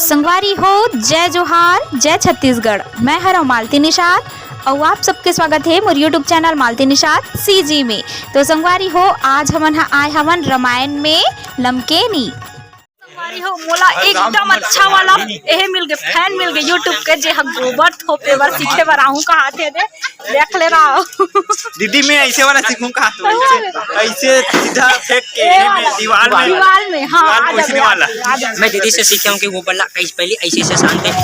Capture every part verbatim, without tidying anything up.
संगवारी हो, जय जोहार, जय छत्तीसगढ़। मैं हरव मालती निषाद अउ आप सबके स्वागत हे मोर YouTube channel Malti Nishad CG में। तो संगवारी हो, आज हमन ह आए हवन रामायण में लमकेनी। संगवारी हो, मोला एकदम अच्छा वाला एहे मिल गे, फैन मिल गे YouTube के, जे ह गोबर थोपे बर सीखे बर आहूं कहाथे दे। देख ले रहा हो। दीदी, मैं ऐसे वाला सीखूं कहा तो ऐसे, ऐसे सीधा फेंक के ए ये में वाला। दीवार में, दीवार में, हाँ, दीवार आ में जा घुसने बे, आ वाला। जा बे, आ जा बे। मैं दीदी से सीखे हूँ कि वो बल्ला कैसे पहले ऐसे ऐसे शांत है।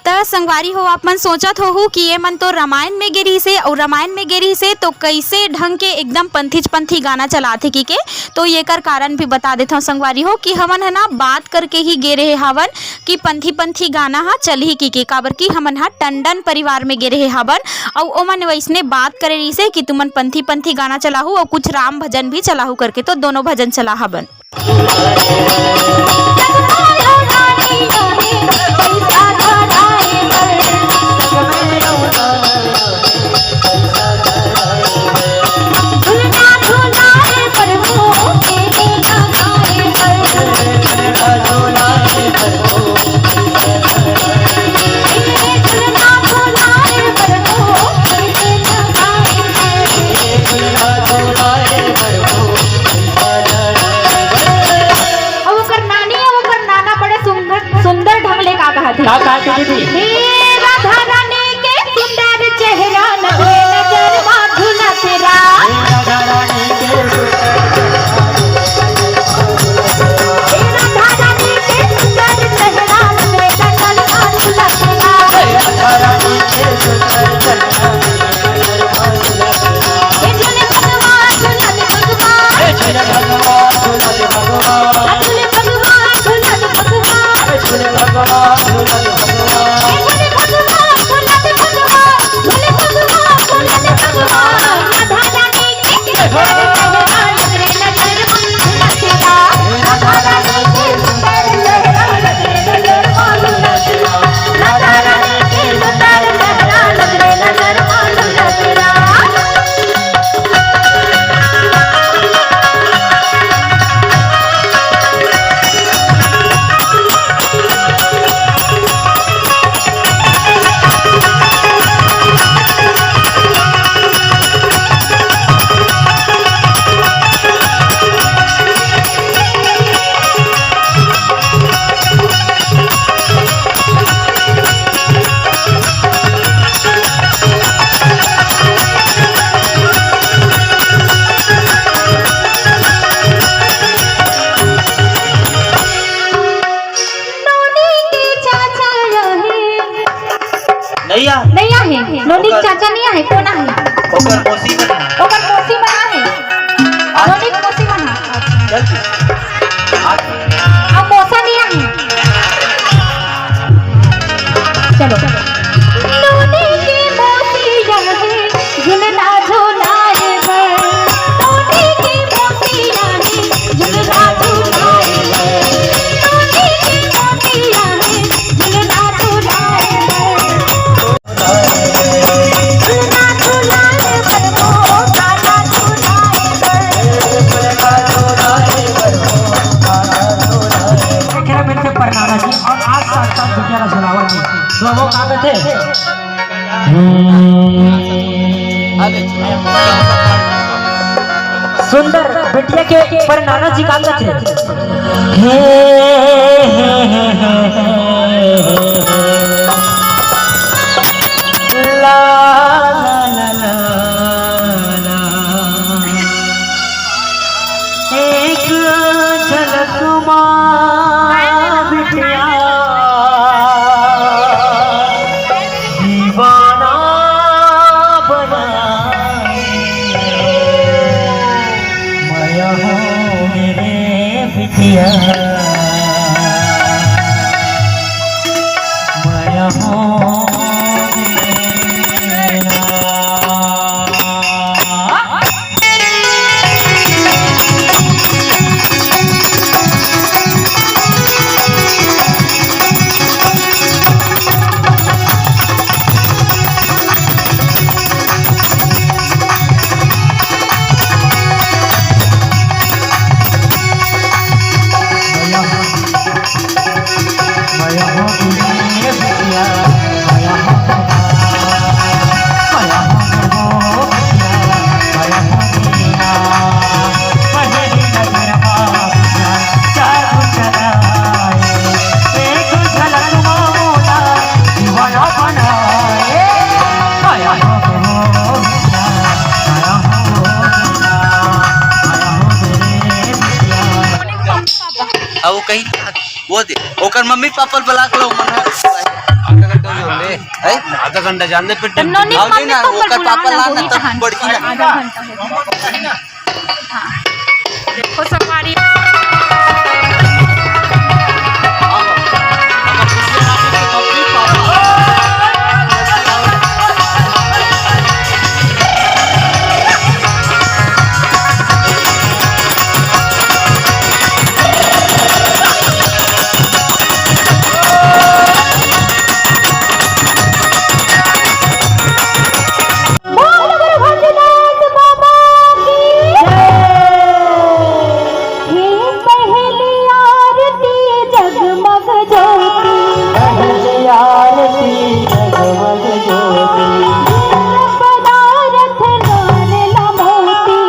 त संगवारी हो, आप मन सोचत होहू कि ये मन तो रामायण में गे रहिसे, अउ रामायण में गे रहिसे तो कैसे ढंग के एकदम पंथीच पंथी गाना चलाथे कि के। तो येकर कारण भी बता देथव संगवारी हो कि हमन ह ना बात करके ही गे रहे हावन कि पंथी पंथी गाना ह चलही कि के, काबर कि हमन ह टंडन परिवार में गे रहे हावन, अउ ओमन वैसने बात करे रहिसे कि तुमन पंथी पंथी गाना चलाहू अउ कुछ राम भजन भी चलाहू करके, तो दोनों भजन चला हावन। भैया, नइ आहे, नोनी के ओकर चाचा नइ आहे, कोन आहे? ओकर मौसी मन। ओकर मौसी मन आहे। आज नोनी के मौसी मन हा। चल। आज अब मौसा नइ आहे। चलो। नोनी के मौसी आहे, झुलना झुलाए बर। नोनी के मौसी आहे, झुलना झुलाए बर। नोनी के मौसी आहे, झुलना झुलाए बर। एकरा मिलके परनाना जी और आज साथ साथ दुनिया ला सुनावा जी। तो वो का कहते? सुंदर बिटिया के परनाना जी का कहते? हे, हे, हे, हे, हे, हे, हे। ला, ला, ला, ला, ला। एक झलक मा बिटिया दीवाना बनाए। मया हो मेरे बिटिया, मया हो मेरा। अब वो कहीं, वो दे, ओकर मम्मी पापा ल बला के लो, मन आधा घंटा जान दे। हैं? आधा घंटा जान दे, फिर नोनी आओ मम्मी ना, पापा ओकर बुलाना, पापा ला ना, वही तब कहानी। बड़की ना। आधा घंटा हो गया। हाँ। देखो सवारी। बोल गुरु भंजनाथ बाबा की जय। हे पहली आरती जगमग ज्योति। पहली आरती जगमग ज्योति। पदारथ लाल मोती।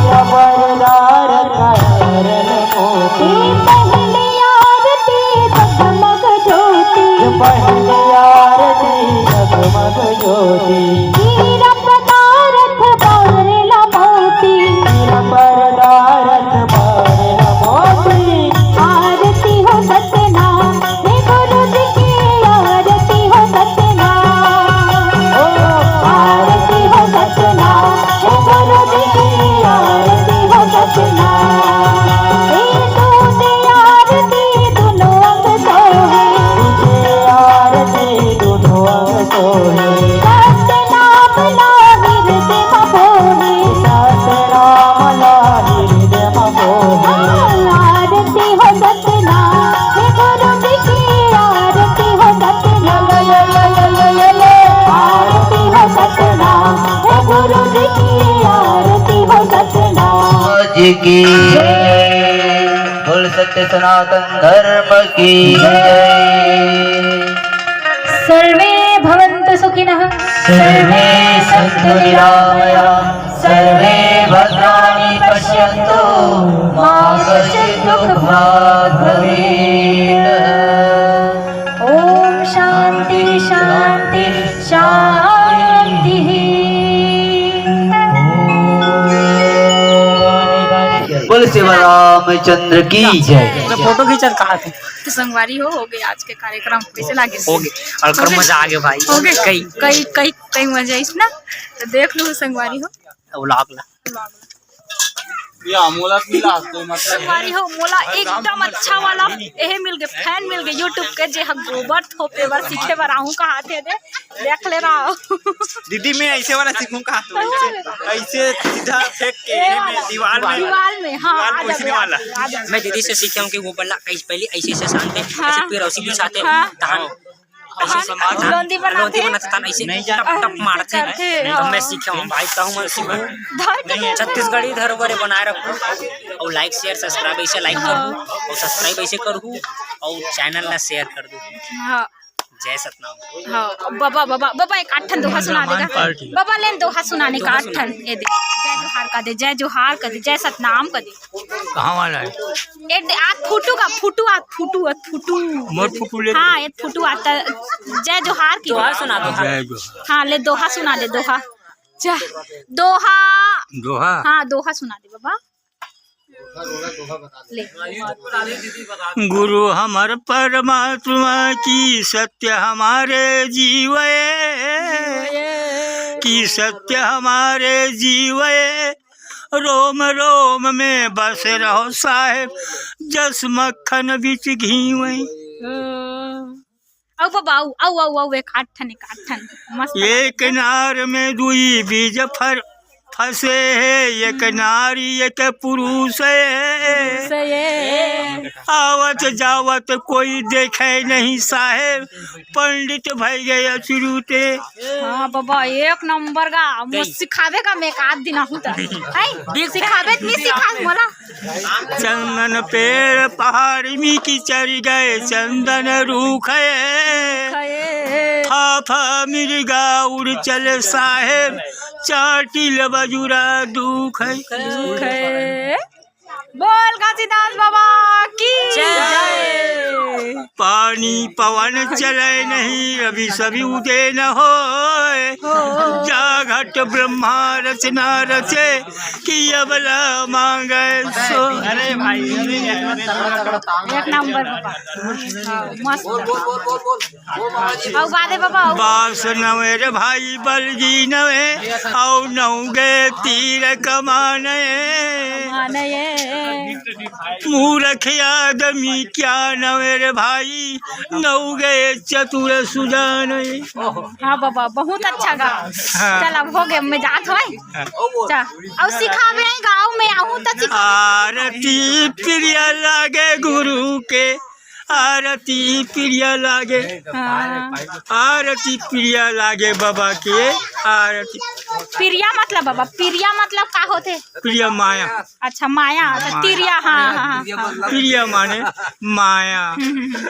पदारथ लाल मोती। हे पहली आरती जगमग ज्योति। पहली आरती जगमग ज्योति। हीरा पदारथ बारेला मोती। हीरा पदारथ बारेला मोती। आरती हो सतनाम, हे गुरु जी की आरती हो सतनाम। ओ, आरती हो सतनाम, हे गुरु जी की आरती हो सतनाम। हे दूध आरती दोनों अंग सोहे। दूध आरती दोनों अंग सोहे। सतनाम ला हृदय मा बोले। सतनाम ला हृदय मा बोले। आरती हो सतनाम, हे गुरु जी की आरती हो सतनाम। आरती हो सतनाम, हे गुरु जी की आरती हो सतनाम। जी की जय। बोल सत्य सनातन धर्म की जय। सर्वे भवन्तु सुखिनः, सर्वे सन्तु निरामया, सर्वे भद्राणि पश्यन्तु, मा कश्चित् दुःख भाग् भवेत्। ओम शांति शांति शांति। बोले सेवा रामचंद्र की जय। तो फोटो खींचत कहा थे? तो संगवारी हो, हो गए आज के कार्यक्रम, कैसे लागे? हो गए, और कर मजा आ गया भाई। हो गए? कई कई कई कई मजा इस ना। तो देख लो संगवारी हो। व्लॉग ला। या मोला मिला तो मतलब संगवारी हो, मोला एकदम अच्छा वाला एहे मिल गए, फैन मिल गए YouTube के, जे ह गोबर थोपे बर सीखे बर आहूं कहा थे दे। देख ले रहा हो। दीदी, मैं ऐसे वाला सीखूं कहा तो ऐसे, ऐसे सीधा फेंक के ए एहे में वाला। दीवार में, दीवार में आ जा घुसने बे, वाला। आ जा। मैं दीदी से सीखे हूँ कि वो बल्ला कैसे पहले ऐसे ऐसे सानते, हाँ। ऐसे पैर ऐसे बिछाते, हाँ। तहन ऐसे हाँ, संभाल, लोंदी बनाते। लोंदी बनाते, तहन ऐसे नहीं टप टप मारते। करते, तो हाँ। मैं सीखे हूँ भाई, कहूँ मैं सीखूँ। धर के नहीं, दे। छत्तीसगढ़ी धरोहर बनाए रखूँ। और like share subscribe ऐसे like हाँ। करूँ और subscribe ऐसे करूँ और channel ला share कर दूँ। हाँ। जय सतनाम। हाँ, बाबा, बाबा, बाबा, एक आठ ठन दोहा सुना देगा। बाबा, लेन दोहा सुनाने का आठ ठन, ये दे। जय जोहार का दे, जय जोहार का दे, जय सतनाम का दे। कहाँ वाला है? ए दे, आ फुटू का, फुटू, आ फुटू, आ फुटू। मोर फुटू ले। हाँ, ये फुटू आता। जय जोहार की। दोहा सुना दो। जय जोहार। हाँ, ले दोहा सुना दे, दोहा। जा, दोहा। दोहा? हाँ, दोहा सुना दे बाबा। ले। गुरु हमर परमात्मा की सत्य हमारे जीवे, की सत्य हमारे जीवे, रोम रोम में बस रहो साहेब, जस मक्खन बिच घीवे। अउ बाबा, अउ, अउ, अउ, अउ, एक आठ ठन, एक आठ ठन। मस्त एक बात है। नार में दुई बीज फर-, फंसे है, एक हम्म। नारी एक पुरुष है। पुरुष है। आवत जावत कोई देखे नहीं साहेब, पंडित भई गए अचरूते। हाँ बाबा, एक नंबर का। मो सिखाबे का मैं एक आध दिन आहूं त। हैं? सिखाबे त नहीं सिखा मोला। चंदन पेड़ पहाड़ में की चढ़ गए चंदन रूख है। रूख है। फा फा मिर्गा उड़ चले साहेब, चाटिल बजुरा दुख है। दुख है। बोल घासीदास बाबा की जय। जय। पानी पवन चले नहीं, अभी सभी उदे न होए। हो। जा घट ब्रह्मा रचना रचे, कि अबला मांगे सो। अरे भाई, अरे एक नंबर बाबा। हाँ, मस्त। अउ गा दे बाबा, अउ। बास नवे रे भाई बलगी नवे, अउ नौ गे तीर कमाने। कमाने। मूर्ख आदमी क्या नवे रे भाई, नौ गे चतुर सुजाने। हाँ बाबा, बहुत अच्छा गा। हाँ। चल, अब हो गए, मैं जात होय। हाँ। जा, अउ सिखाबे, गाँव में आहूं त सिखाबे। आरती प्रिय लागे गुरु के, आरती प्रिय लागे। हाँ। आरती प्रिय लागे बाबा के, आरती। प्रिया मतलब बाबा, प्रिया मतलब का होथे? प्रिय माया। अच्छा, माया, अच्छा, माया। तिरिया, हाँ, हाँ, हाँ, हाँ। प्रिय माने माया। हम्म, हम्म, हम्म।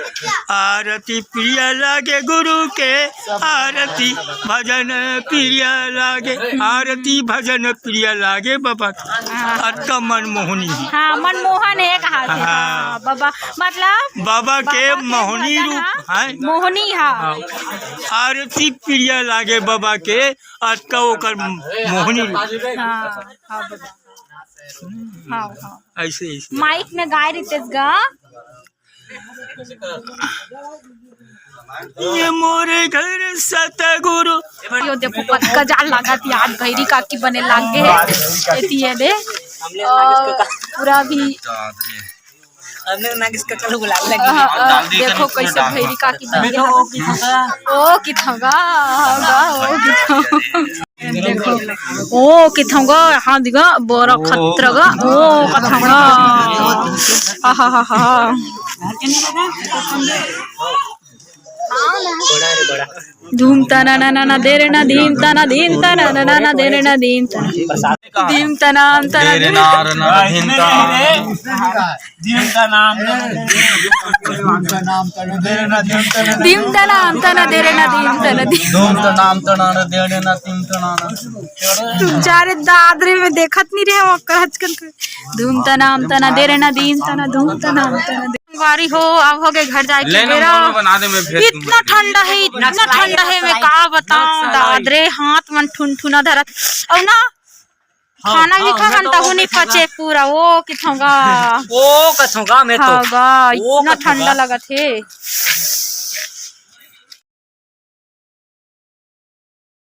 आरती प्रिय लागे गुरु के, आरती भजन प्रिय लागे, आरती भजन प्रिय लागे बाबा। हाँ। अतका मनमोहनी। हाँ, मनमोहन है कहा थे। हाँ। हाँ, बाबा, मतलब बाबा के बाबा के मोहनी भजन रूप हाँ, है। मोहनी हाँ। हाँ। आरती प्रिय लागे बाबा के, अतका ओकर मोहनी रूप। हाँ, हाँ बाबा। हाँ, हाँ। ऐसे, ऐसे। माइक में गाय रितेश गा। ये मोरे घर सतगुरु। यो देखो, पक्का जाल लागत हे, आज भैरी काकी बने लाग गे हे। एती ये दे। और पूरा भी हमने नागिस का कल गुलाल लगी। हाँ, हाँ, देखो कैसे भैरी काकी बने लाग गे। ओ किथंगा, हाँ, गा, ओ किथंगा। देखो, ओ किथंगा, हाँ दिगा, बोरा खतरगा, ओ कथंगा। आहा हा हा। धूम तना ना ना ना दे रे ना धीम तना धीम तना ना ना ना दे रे ना धीम तना। धीम तना तना दे रे ना ना धीम तना। धीम तना तना दे रे ना धीम तना। धीम तना तना दे रे ना धीम तना। धूम तना तना दे रे ना धीम तना। तुम चारे दादरे में देखत नहीं रहे वो आजकल के। धूम तना तना दे रे ना धीम तना धूम तना तना। संगवारी हो, अब हो गए घर जाए के बेरा। इतना ठंडा है, इतना ठंडा है, मैं का बताऊं दादरे, हाथ मन ठुनठुना धरत। अउ ना खाना भी खाहन तहू नहीं पचे पूरा। ओ किथों गा। ओ कथों गा मैं तो। हाँ गा, इतना ठंडा लगत हे।